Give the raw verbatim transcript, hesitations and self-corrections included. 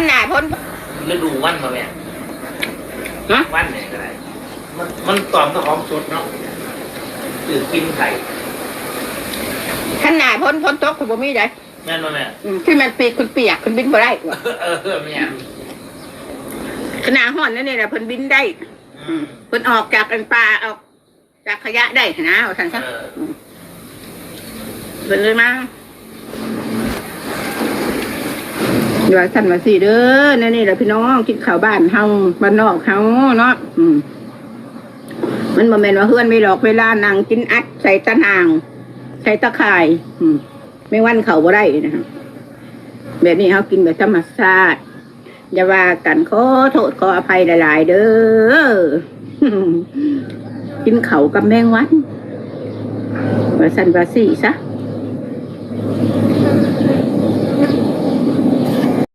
หน้าพ้น ฤดูวันมาแม่ ฮะ วันไหนก็ได้ มันมันตอมกับของสดเนาะคือกินไข่ คันหน้าพ้นพ้นตกก็บ่มีได้ แม่นบ่แม่ อืมที่มันปีกคุณเปียกคุณบินบ่ได้ เออแม่น ขนาดฮ้อนนั่นนี่แหละเพิ่นบินได้ อืม เพิ่นออกจากอันป่าออกจากขยะได้นะว่าซั่นซะ เออ เพิ่นเลยมาว่าซั่นว่าซี่เด้อนั่นนี่แหละพี่น้องกินข้าวบ้านเฮาบ้านนอกเฮาเนาะอืมมันบ่แม่นว่าเฮือนมีหลอกเวลานั่งกินอัดใส่ตะนาง ใส่ตะข่าย อืมแมงวันเข้าบ่ได้นะคะแบบนี้เฮากินแบบธรรมชาติ อย่าว่ากันขอโทษขออภัยหลายๆเด้อ กินเขาวกับแมงวันว่าซั่นว่าซี่ซะ